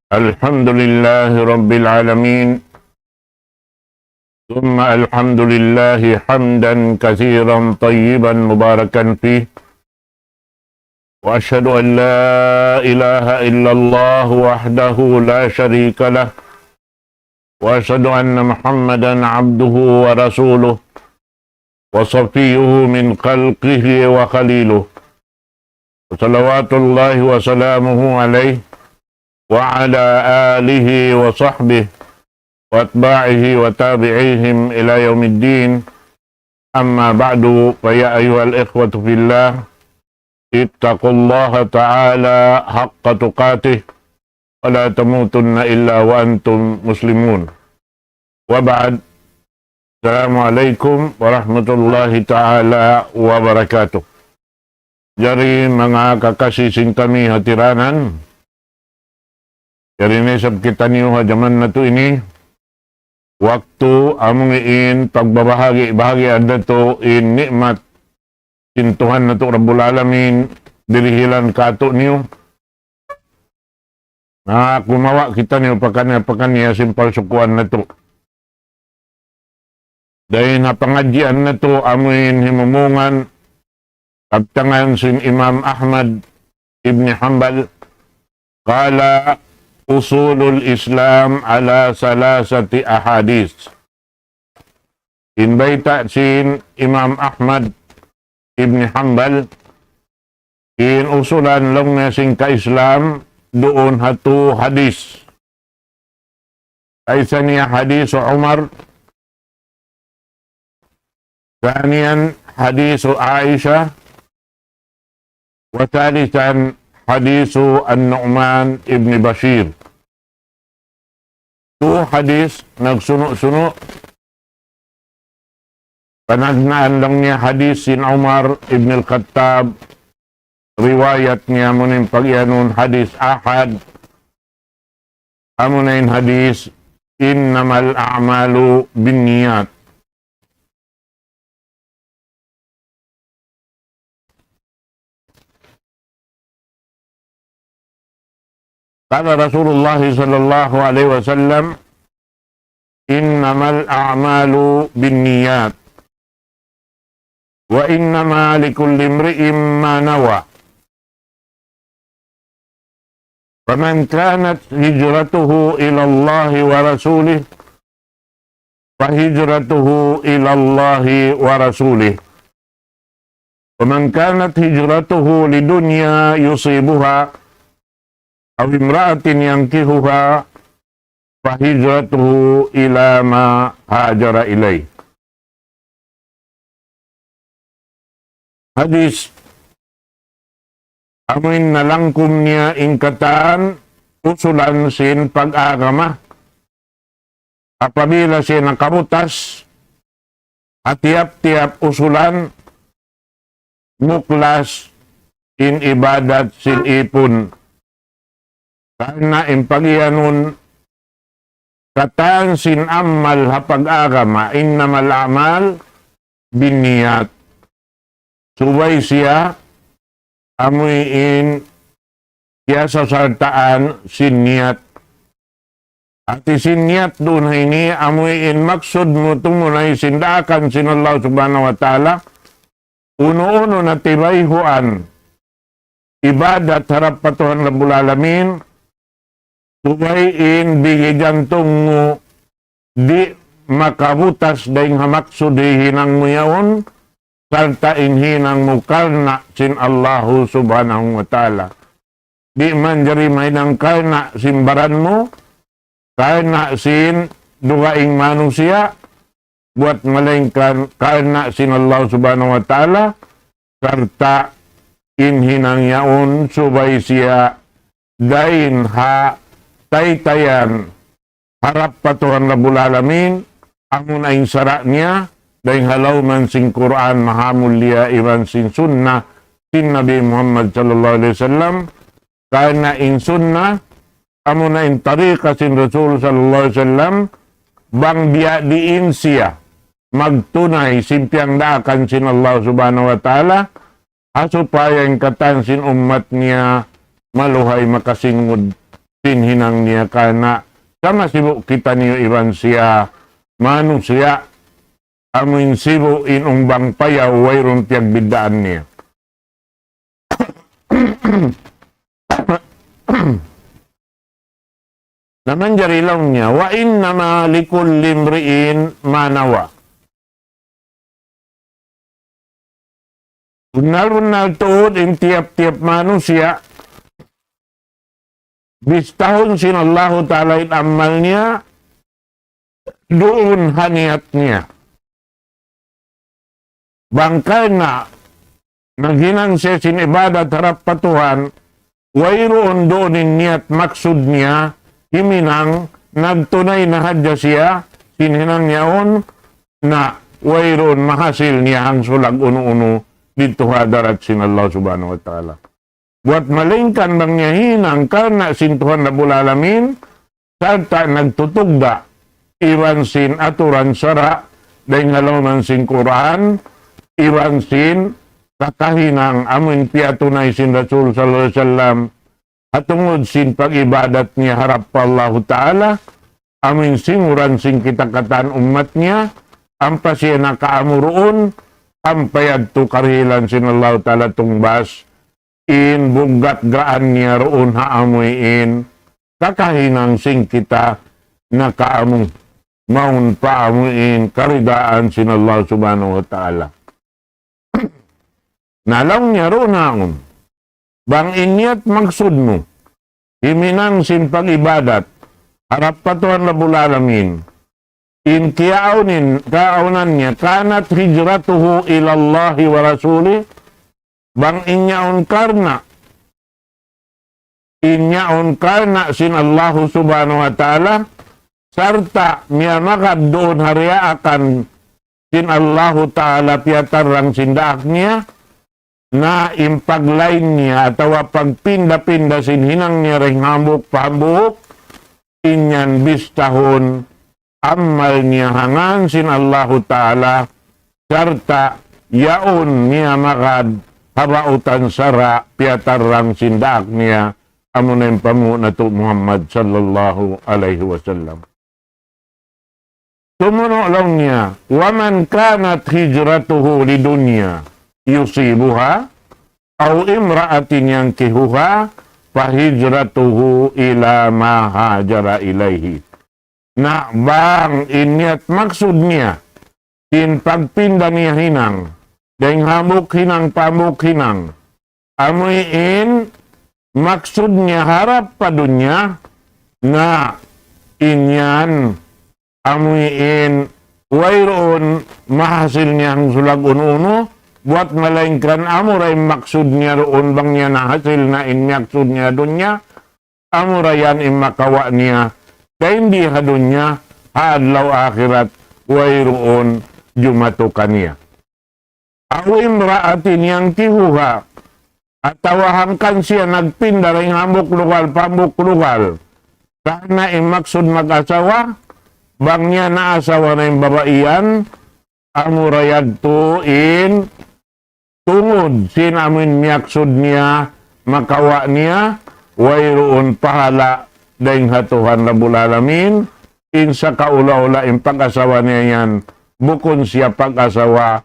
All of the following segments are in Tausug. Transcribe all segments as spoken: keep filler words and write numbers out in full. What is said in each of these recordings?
الحمد لله رب العالمين، ثم الحمد لله حمدا كثيرا طيبا مباركا فيه، وأشهد أن لا إله إلا الله وحده لا شريك له، وأشهد أن محمدا عبده ورسوله، وصفيه من خلقه وخليله، وصلوات الله وسلامه عليه وعلى آله وصحبه وأتباعه وتابعيهم إلى يوم الدين. أما بعد، فيا أيها الإخوة في الله، اتقوا الله تعالى حق تقاته ولا تموتن إلا وأنتم مسلمون. وبعد، السلام عليكم ورحمة الله تعالى وبركاته. Jari manga kakasi sin kami hatiranan, jari na isab kitaniyu ha jaman natu' ini, waktu amu in pagbabahagi-bahagian natu' in ni'mat sin Tuhan natu' Rabbul Alamin dirihilan kātu'niyu. Na kumawa' kitaniyu pakaniya-pakaniya sin parsukuan natu'. Dayn ha pangadjian natu' amu in himumungan kabtangan sin Imam Ahmad ibn Hanbal, قال: أصول الإسلام على ثلاثة أحاديث. In bayta' sin Imam Ahmad ibn Hanbal, in usulan laung niya sin ka-Islam duun ha tū hadith. Isa niya hadith Umar, ثانيا حديث عائشة، وثالثا حديث النعمان بن بشير. Tū hadith nagsunu'-sunu'. Panagnaan laung niya hadith sin Umar ibn al-Khattab, riwayat niya amu in pagiyanun hadith ahad, amu na in hadith, إنما الأعمال بالنيات. قال رسول الله صلى الله عليه وسلم: إنما الأعمال بالنيات، وإنما لكل امرئ ما نوى، فمن كانت هجرته إلى الله ورسوله فهجرته إلى الله ورسوله، ومن كانت هجرته لدنيا يصيبها أو امرأة ينكحها فهجرته إلى ما هاجر إليه. Hadith, amu in nalangkum niya in katan usulan sin pag-agama. Apabila siya nakabutas ha tiyap-tiyap usulan, muklas in ibadat sin ipun. Karna' in pagiyanun katan sin amal ha pag-agama, إنما الأعمال بالنيات. Subay siya amu in kiyasasartaan sin niyat. Hati sin niyat duun ha ini, amu in maksud mu tumunay sin daakan sin Allah Subhanahu wa Ta'ala, unu-unu na tibayhuan ibadat harap pa Tuhan Rabbul Alamin, subay in bigi jantung mu di' makabutas dayn ha maksud hihinang mu yaun, sarta' in hinang mu karna' sin Allahu Subhanahu wa Ta'ala. Di' manjari mahinang karna' sin baran mu, karna' sin dugaing manusiya', buwat malaingkan karna' sin Allah Subhanahu wa Ta'ala, sarta' in hinang yaun subay siya dayn ha taytayan harap pa Tuhan Rabbul Alamin, amuna in sara' niya, dayn ha lawm sin Qur'an mahamulliya iban sin sunnah sin Nabi Muhammad sallallahu alayhi wasallam, karna' in sunnah, amuna in tariqa sin Rasul sallallahu alayhi wasallam, bang biya' diin siya magtunay sin piyangdaakan sin Allah Subhanahu wa Ta'ala, ha supaya in katan sin ummat niya maluhay makasingud sin hinang niya. Karna' sama sibu' kitaniyu iban siya manusiya', amuin sibu' in umbang payaw wayruun piyagbiddaan niya. Na manjari laung niya, وإنما لكل امرئ ما نوى. Bunnal-bunnal tuud in tiyap-tiyap manusiya', bistahun sin Allahu Ta'ala in amal niya, duun ha niyat niya. Bang karna' naghinang siya sin ibadat harap pa Tuhan, wayruun duun in niyat maksud niya, himinang nagtunay na hadja siya sin hinang niya yaun, na wayruun mahasil niya hangsulag unu-unu didtu ha hadarat sin Allah Subhanahu wa Ta'ala. Buwat malaingkan bang niya hinang karna' sin Tuhan Rabbul Alamin, sarta' nagtutugda' iban sin aturan sara' dayn ha lawm sin Qur'an, iban sin kakahinang amuin piyatunay sin Rasul sallallahu alayhi wasallam, ha tungud sin pag-ibadat niya harap pa Allahu Ta'ala, amuin singuran sin kita katan ummat niya, ampa siya nakaamu duun, ampa yadtu karihilan sin Allahu Ta'ala tungbas, in buggat gaan niya duun ha amuin kakahinang sin kita nakaamu, mawn pa amuin karidaan sin Allah Subhanahu wa Ta'ala. Na laung niya duun ha amun, bang in niyat maksud mu, himinang sin pag-ibadat, harap pa Tuhan Rabbul Alamin, in kiyaunin, kaaunan niya, كانت هجرته إلى الله ورسوله, bang in yaun karna', in yaun karna' sin Allahu Subhanahu wa Ta'ala, sarta' miyamagad duun ha diyaakan sin Allahu Ta'ala piyatarrang sin daak niya, na in paglain niya atawa pagpinda-pinda sin hinang niya dayn hambuuk pa hambuuk, in yan bistahun amal niya ha ngān sin Allahu Ta'ala, sarta' yaun miyamagad ha bautan sara' piyatarrang sin daak niya, amuna in panghu' natu' Muhammad sallallahu alayhi wasallam. Sumunu' laung niya, ومن كانت هجرته لدنيا يصيبها أو امرأة ينكحها فهجرته إلى ما هاجر إليه. Na bang in niyat maksud niya, sin pagpinda niya hinang, dayn hambuuk hinang pa hambuuk hinang, amuin maksud niya harap pa dunya, na in yan amuin wayruun mahasil niya hangsulag unu-unu, buwat malaingkan amura in maksud niya duun bang niya nahasil na in maksud niya dunya, amura yan in makawa' niya dayn di ha dunya, ha adlaw akhirat wayruun jumatu kaniya. أو امرأة ينكحها, atawa hangkan siya nagpinda dayn hambuuk lugal pa hambuuk lugal. Karna' in maksud mag-asawa, bang niya naasawa na in babai yan, amura yadtu in tungud sin amuin miyaksud niya, makawa' niya, wayruun pahala' dayn ha Tuhan Rabbul Alamin, in sakaula-ula in pag-asawa niya yan, bukun siya pag-asawa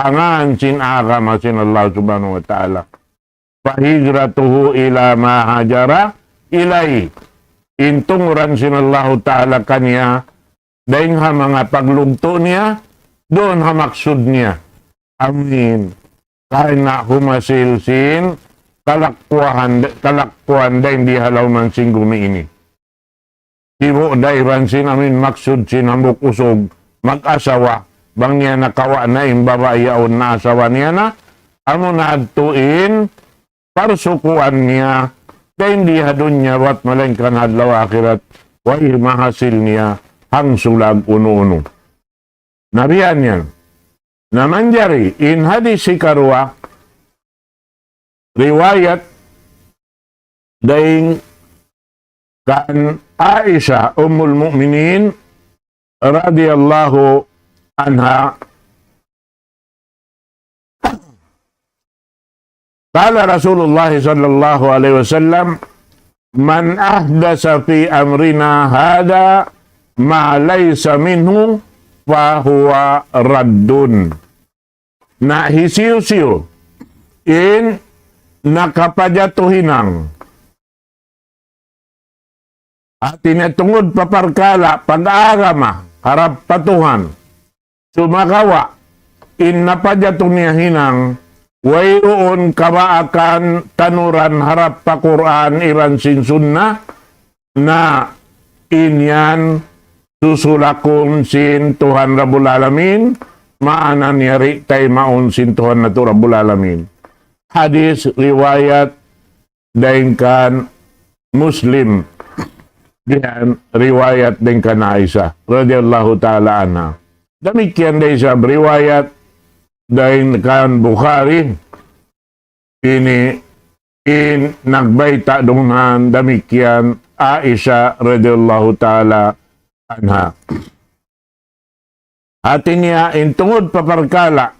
ha ngān sin agama sin Allah Subhanahu wa Ta'ala. فهجرته إلى ما هاجر إليه. In tunguran sin Allahu Ta'ala kaniya, dayn ha manga paglugtu' niya, duun ha maksud niya. Amuin, karna' humasil sin kalakkuhan, kalakkuhan dayn di ha lawm sin gumi ini. Sibu' da iban sin amuin maksud sin hambuuk usug mag-asawa, bang niya nakawa' na in babai yaun na asawa niya na, amuna yadtu in parsukuan niya, dayn di ha dunya buwat malaingkan ha adlaw akhirat, way mahasil niya hangsulag unu-unu. Na biya' yan. Na manjari, in hadis hikaruwa, riwayat dayn kan Aisha Ummul Mu'minin radiyallahu anha, قال رسول الله صلى الله عليه وسلم: من أحدث في أمرنا هذا ما ليس منه فهو رد. Na hisiyu-siyu in nakapajatu hinang, hati niya tungud pa parkala' pag-agama harap pa Tuhan, sumagawa' in napajatu niya hinang wayruun kabaakan tanuran harap pa Qur'an iban sin Sunnah, na in yan susulakun sin Tuhan Rabbul Alamin, maana niya di' taymaun sin Tuhan natu' Rabbul Alamin. Hadis riwayat dayn kan Muslim, diyan riwayat dayn kan Aisha radiyallahu ta'ala anha. Damikkiyan da isab riwayat dayn kan Bukhari, ini in nagbayta' duun damikkiyan Aisha radiyallahu ta'ala anha. Hati niya in tungud pa parkala'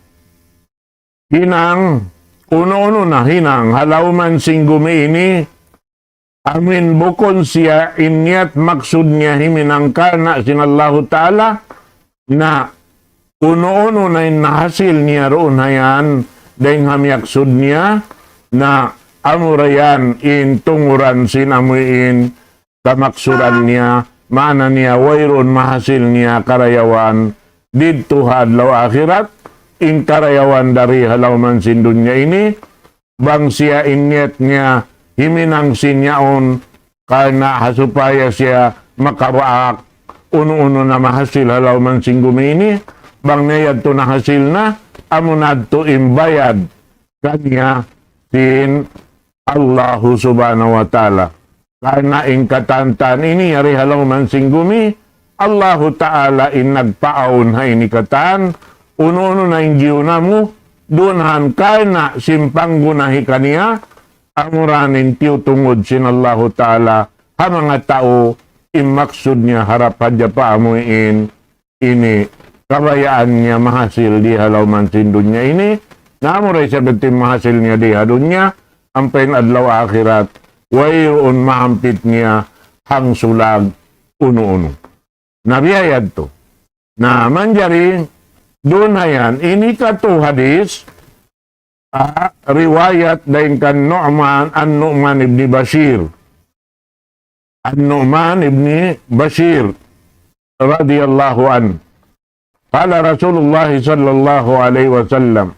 hinang, unu-unu na hinang ha lawm sin gumi ini, amuin bukun siya in niyat maksud niya himinang karna' sin Allahu Ta'ala, na unu-unu na in nahasil niya duun ha yan, dayng ha miyaksud niya, na amura yan in tunguran sin amuin kamaksuran niya, maana niya wayruun mahasil niya karayawan didtu ha adlaw akhirat, in karayawan dari ha lawm sin dunya ini, bang siya in niyat niya himinang sin yaun, karna' ha supaya siya makabaak unu-unu na mahasil ha lawm sin gumi ini, bang niya yadtu nahasil na, amu na yadtu in bayad kaniya sin Allahu Subhanahu wa Ta'ala. Karna' in katan-katan ini yari ha lawm sin gumi, Allahu Ta'ala in nagpaawn ha ini katan, unu-unu na in giyu namu', duun han karna' sin panggunahi kaniya, amura in tiyutungud sin Allahu Ta'ala ha manga tau, in maksud niya harap hadja pa amuin ini kabayaan niya mahasil di ha lawm sin dunya ini, na amura isab in mahasil niya di ha dunya, ampa in adlaw akhirat, wayruun mahampit niya hangsulag unu-unu. Na biya' yadtu. Na manjari, duun ha yan, ini katu hadis, ah, riwayat dayn kan Nu'man, An-Nu'man ibn Bashir. An-Nu'man ibn Bashir radiyallahu anhu. قال رسول الله صلى الله عليه وسلم: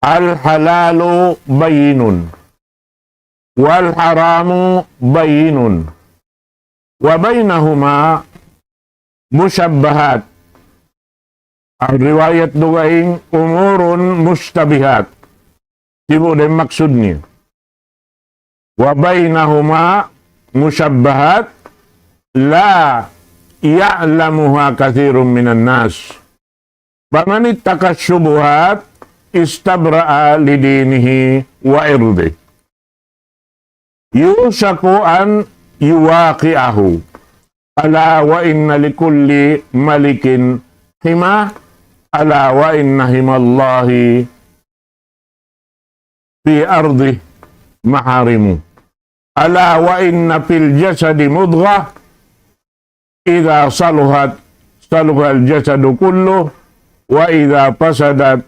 الحلال بين والحرام بين وبينهما مشبهات. Awn riwayat dugaing أمور مشتبهات. Sibu' da in maksud niya. وبينهما مشبهات لا يعلمها كثير من الناس. فمن اتقى الشبهات استبرأ لدينه وعرضه. يوشك أن يواقعه. ألا وإن لكل ملك حمى، ألا وإن حمى الله في أرضه محارمه. ألا وإن في الجسد مضغة، إذا صلحت صلح الجسد كله، وإذا فسدت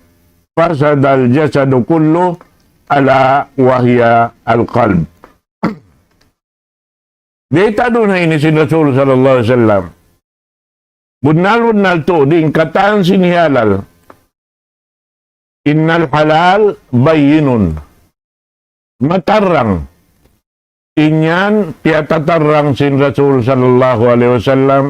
فسد الجسد كله، ألا وهي القلب. Di' ta duun ha ini sin Rasul sallallahu alayhi wasallam. Bunnal-bunnal tuud in katan sin halal. إن الحلال بين. Matarrang. In yan, piyatatarrang sin Rasul sallallahu alayhi wasallam.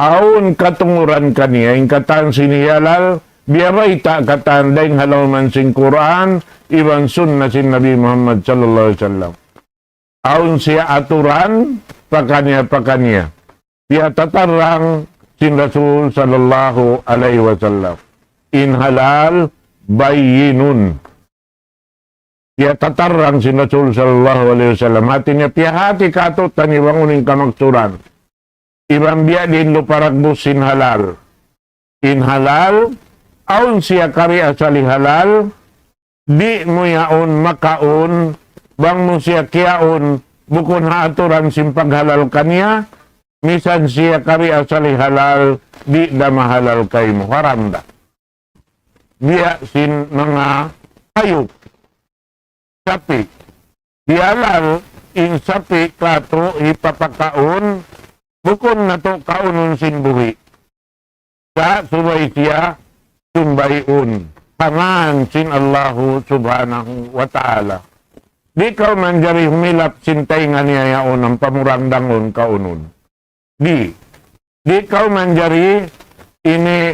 Awn katunguran kaniya, in katan sin halal, biya' bayta' katan dayn ha lawm sin Qur'an, iban sunnah sin Nabi Muhammad sallallahu alayhi wasallam. Awn siya aturan, pakaniya-pakaniya. Piyatatarrang sin Rasul sallallahu alayhi wasallam. In halal, bayyinun. Piyatatarrang sin Rasul sallallahu alayhi wasallam. Hati niya piyahati kātu'niyu bang unu in kamaksuran. Iban biya' diin lu paragbus sin halal. In halal, awn siya kari asali halal, di' mu yaun makaun, bang mu siya kiyaun, bukun ha aturan sin paghalal kaniya, misan siya kari asali halal, di' da mahalal kaymu, haram da. Biya' sin manga hayup, sapi'. Hiyalal in sapi' katu' hipapakaun, bukun natu' kaunun sin buhi'. Sa' subay siya sumbayun ha ngan sin Allahu Subhanahu wa Ta'ala. Di' kaw manjari humilap sin taynga niya yaun ampa mu rangdangun kaunun. Di'. Di' kaw manjari ini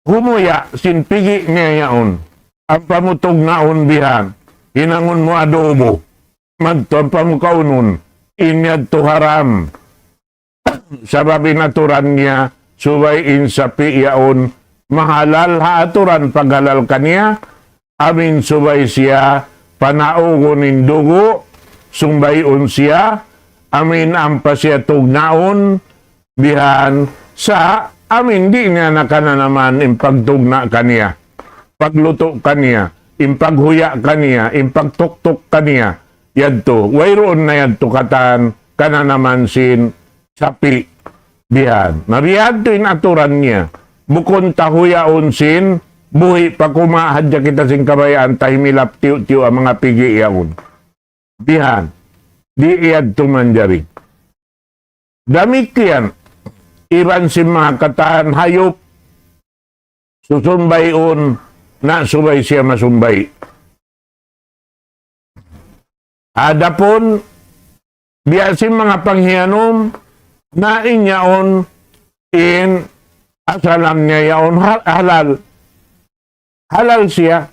humuya' sin pigi' niya yaun. Ampa mu tugnaun bihan. Hinangun mu adobo. Madtu ampa mu kaunun. In yadtu haram. Sabab in aturan niya, subay in sapi' yaun mahalal ha aturan paghalal kaniya, amin subay siya panaugun in dugu', sumbayun siya, amin ampa siya tugnaun, bihan, sa' amin di' niya na kananaman in pagtugna' kaniya, paglutu' kaniya, in paghuya' kaniya, in pagtuktuk kaniya, yadtu, wayruun na yadtu katan, kananaman sin sapi', bihan. Na biya' yadtu in aturan niya. Bukun ta huyaun sin buhi' pa kuma' hadja kita sin kabayaan ta himilap tiyu'-tiyu' ha manga pigi' yaun. Bihan. Di' yadtu manjari. Damikkiyan, iban sin manga katan hayup, susumbayun, na subay siya masumbay. Adapun biya' sin manga panghiyanum, na in yaun in asalan niya yaun ha-, halal. Halal siya.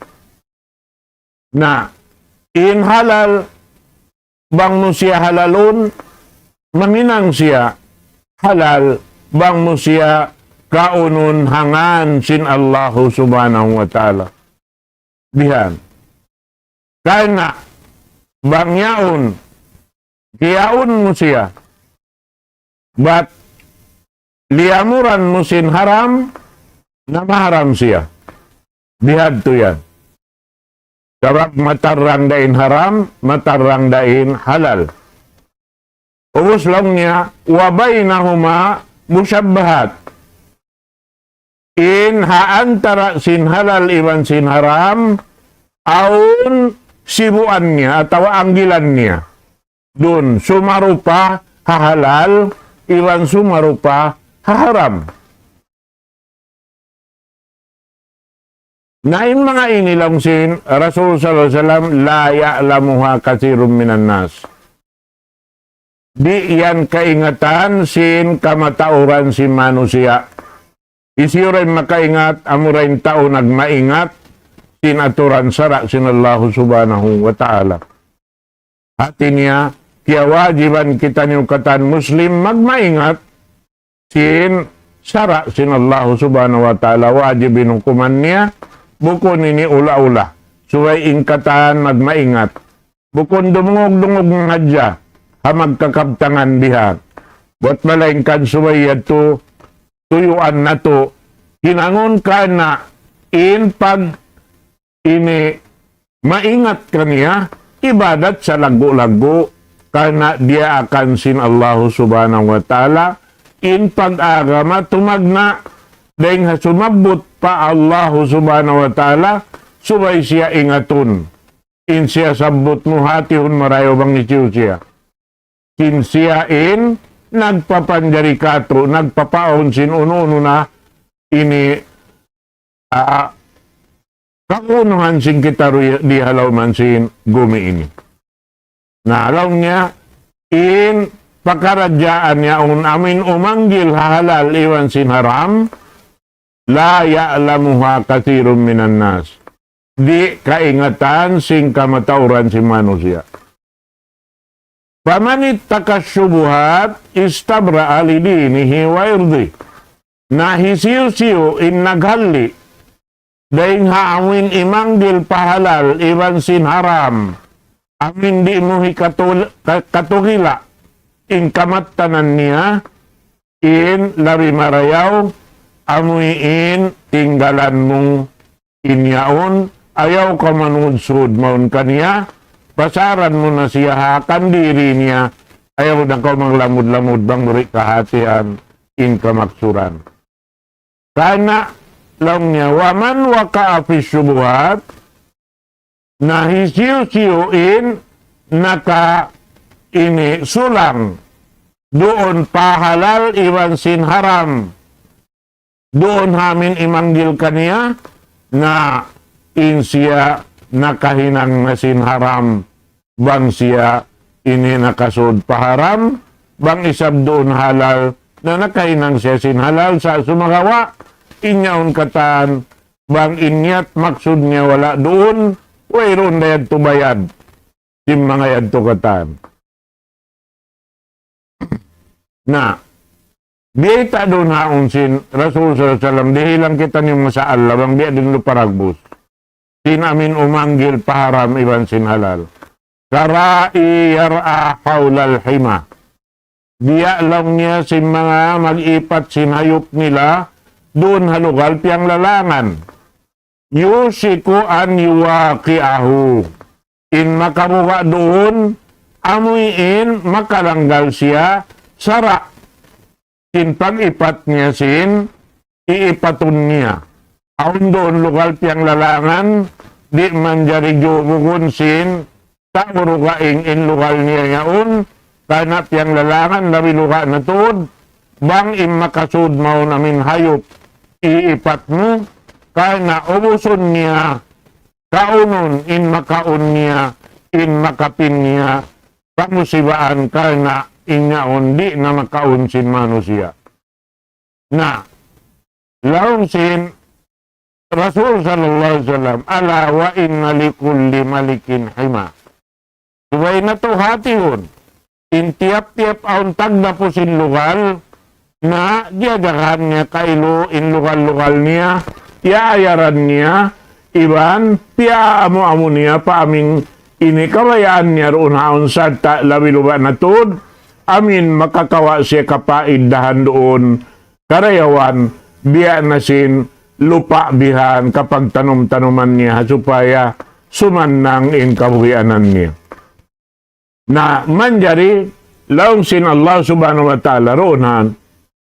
Na in halal, bang mu siya halalun, mahinang siya halal, bang mu siya kaunun ha ngan sin Allahu Subhanahu wa Ta'ala. Bihan. Karna' bang yaun, kiyaun mu siya, bat liyamuran mu sin haram, na maharam siya. Bihadtu yan. Sabab matarrang da in haram, matarrang da in halal. Ubus laung niya, وبينهما مشابهات. In ha antara' sin halal iban sin haram, awn sibuan niya atawa anggilan niya. Duun, sumarupa ha halal, iban sumarupa ha haram. Na in manga ini laung sin Rasul sallallahu alayhi wasallam, لا يعلمها كثير من الناس. Di' yan kaingatan sin kamatauran sin manusiya'. Hisiyu ra in makaingat, amura in tau nagmaingat sin aturan sara' sin Allahu Subhanahu wa Ta'ala. Hati niya, kiyawajiban kitaniyu katan Muslim magmaingat sin sara' sin Allahu Subhanahu wa Ta'ala, wajib in hukuman niya, bukun ini ula-ula. Subay in katan magmaingat. Bukun dumungug-dungug hadja ha magkakabtangan bihan. Buat malaingkan subay yadtu tuyuan natu'. Hinangun karna' in pag ini maingat kaniya, ibadat salaggu'-laggu', karna' diyaakan sin Allahu Subhanahu wa Ta'ala, in pag-agama tumagna', dayng ha sumabbut pa Allahu Subhanahu wa Ta'ala, subay siya ingatun. In siya sabbut mu hatihun marayaw bang hisiyu siya. Sin siya in nagpapanjari katu', nagpapaawn sin unu-unu na ini, ah, kaunuhan sin kita ri-, di ha lawm sin gumi ini. Na, laung niya, in pakaradjaan yaun amin umanggil ha halal iban sin haram, لا يعلمها كثير من الناس. Di' kaingatan sin kamatauran sin manusiya'. فمن اتقى الشبهات استبرأ لدينه وعرضه. Na hisiyu-siyu in naghalli' dayng ha amuin imanggil pa halal iban sin haram, amuin di' mu hikatul-, ka-, katugila' in kamattanan niya, in labi marayaw, amuin tinggalan mu in yaun, ayaw kaw manudsud mawn kaniya, pasaran mu na siya ha kandiri niya, ayaw na kaw maglamud-lamud bang buri kahatihan in kamaksuran. Karna' laung niya, ومن وقع في الشبهات, na hisiyu-siyu in naka ini sulang duun pa halal iban sin haram, duun ha amin imanggil kaniya, na in siya nakahinang na sin haram, bang siya ini nakasud pa haram, bang isab duun halal, na nakahinang siya sin halal sa sumagawa', in yaun katan, bang in niyat maksud niya wala' duun, wayruun da yadtu bayad sin manga yadtu katan. Na, biyayta' duun haun sin Rasul sallallahu alayhi wasallam, dihilan kitaniyu masa Allah, bang biya' diin lu paragbus. Sin amin umanggil pa haram iban sin halal. كالراعي يرعى حول الحمى. Biya' laung niya sin manga mag-ipat sin hayup nila, duun ha lugal piyanglalangan. يوشك أن يواقعه. In makabuga' duun, amuin makalanggal siya, sara' sin pag-ipat niya sin iipatun niya. Awn duun lugal piyanglalangan, di' manjari jubugun sin tau dugaing in lugal niya yaun, karna' piyanglalangan labi luga' na tuud, bang in makasud mawn amin hayup iipat mu, karna' ubusun niya, kaunun in makaun niya, in makapin niya, kamusibaan karna' in yaun di' na makaun sin manusiya'. Na, laung sin Rasul sallallahu alayhi wasallam, ألا وإن لكل ملك حمى. Subay natu' hatihun, in tiyap-tiyap awn tagdapu sin lugal, na diyajagahan niya kailu in lugal-lugal niya, iyaayaran niya, iban piyaamu-amu niya pa amin ini kabayaan niya duun haun sarta' labi luba' na tuud, amin makakawa' siya kapaidahan duun, karayawan, biya' na sin lupa' bihan kapagtanum-tanuman niya, ha supaya sumannang in kabuhianan niya. Na manjari laung sin Allah subhanahu wa ta'ala duun haun,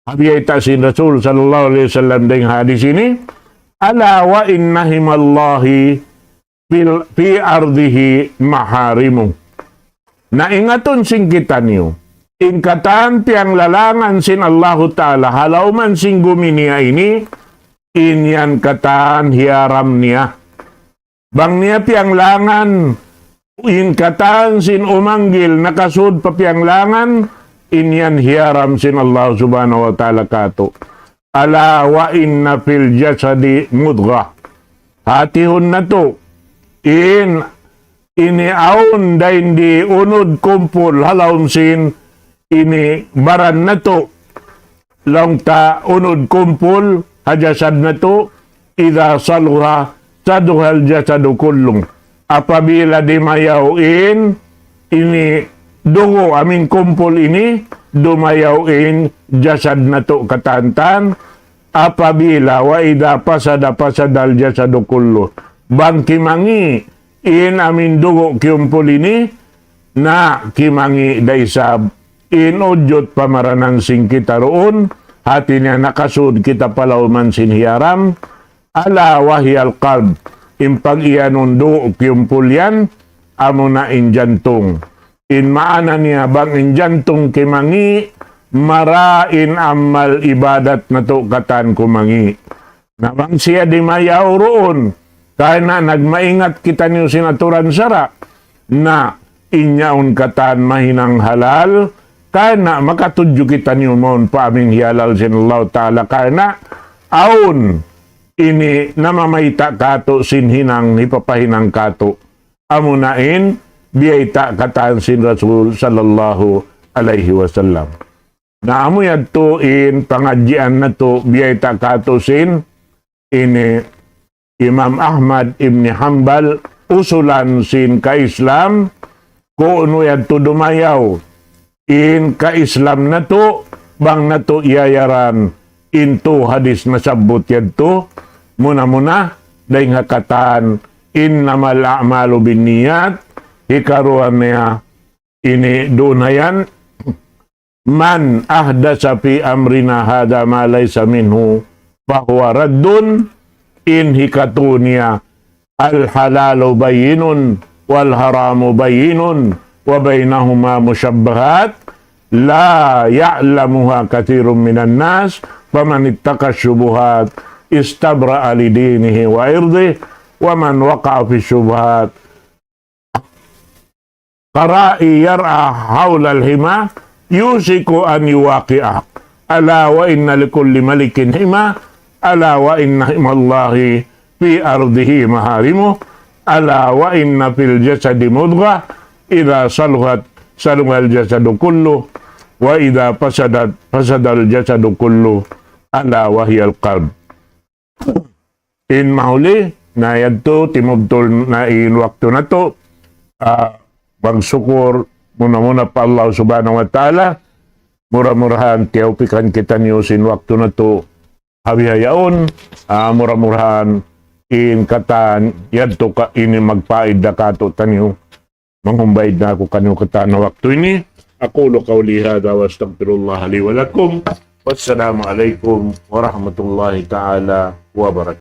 ha biyayta' sin Rasul sallallahu alayhi wasallam dayn ha hadis ini, ألا وإن حمى الله في، في أرضه محارمه. Na ingatun sin kitaniyu, in katan piyanglalangan sin Allahu ta'ala ha lawm sin gumi niya ini, in yan katan hiyaram niya. Bang niya piyanglangan, in katan sin umanggil nakasud pa piyanglangan, in yan hiyaram sin Allah subhanahu wa ta'ala kātu'. ألا وإن في الجسد مضغة. Hatihun natu', in ini awn dayn di unud kumpul ha lawm sin ini baran natu', laung ta unud kumpul ha jasad natu', إذا صلح صلح الجسد كله. Apabila dimayaw in ini dugu' amin kumpul ini, dumayaw in jasad natu' katantan. Apabila وإذا فسد فسد الجسد كله. Bang kimangi' in amin dugu' kiyumpul ini, na kimangi' da isab in ujud pamaranan sin kita duun, hati niya nakasud kita pa lawm sin hiyaram, ألا وهي القلب, in pag-iyanun dugu' kiyumpul yan, amuna in jantung. In maana niya bang in jantung kimangi', mara in amal ibadat natu' katan kumangi'. Na bang siya dimayaw duun, karna' nagmaingat kitaniyu sin aturan sara', na in yaun katan mahinang halal, karna' makatudju kitaniyu mawn pa amin hiyalal sin Allah ta'ala, karna' awn ini namamayta' kātu' sin hinang hipapahinang kātu'. Amuna in biyayta' katan sin Rasul sallallahu alayhi wasallam. Na amu yadtu in pangadjian natu' biyayta' kātu' sin ini Imam Ahmad ibn Hanbal, usulan sin ka-Islam, kunu' yadtu dumayaw in ka-Islam natu', bang natu' iyayaran in tū hadis nasabbut yadtu, muna-muna, dayn ha katan إنما الأعمال بالنيات, hikaruwa niya ini duun na yan, من أحدث في أمرنا هذا ما ليس منه فهو رد, in hikatu niya, الحلال بين والحرام بين وبينهما مشبهات لا يعلمها كثير من الناس فمن اتقى الشبهات استبرأ لدينه وعرضه ومن وقع في الشبهات كالراعي يرعى حول الحمى يوشك أن يوقعه ألا وإن لكل ملك حمى ألا وإن حمى الله في أرضه محارمه ألا وإن في الجسد مضغة إذا صلحت صلح الجسد كله وإذا فسدت فسد الجسد كله ألا وهي القلب. In mahuli, na yadtu, timubtul na in waktu natu', ah, magsukur muna-muna pa Allah Subhanahu wa Ta'ala, mura-murahan tiyawpikan kitaniyu sin waktu natu' ha bihaun, ah, mura-murahan in katan yadtu ka ini magpaid da katu'taniyu. Manghumbay na aku kaniyu katan ha waktu ini. أقول قولي هذا وأستغفر الله لي ولكم. والسلام عليكم ورحمة الله تعالى وبركاته.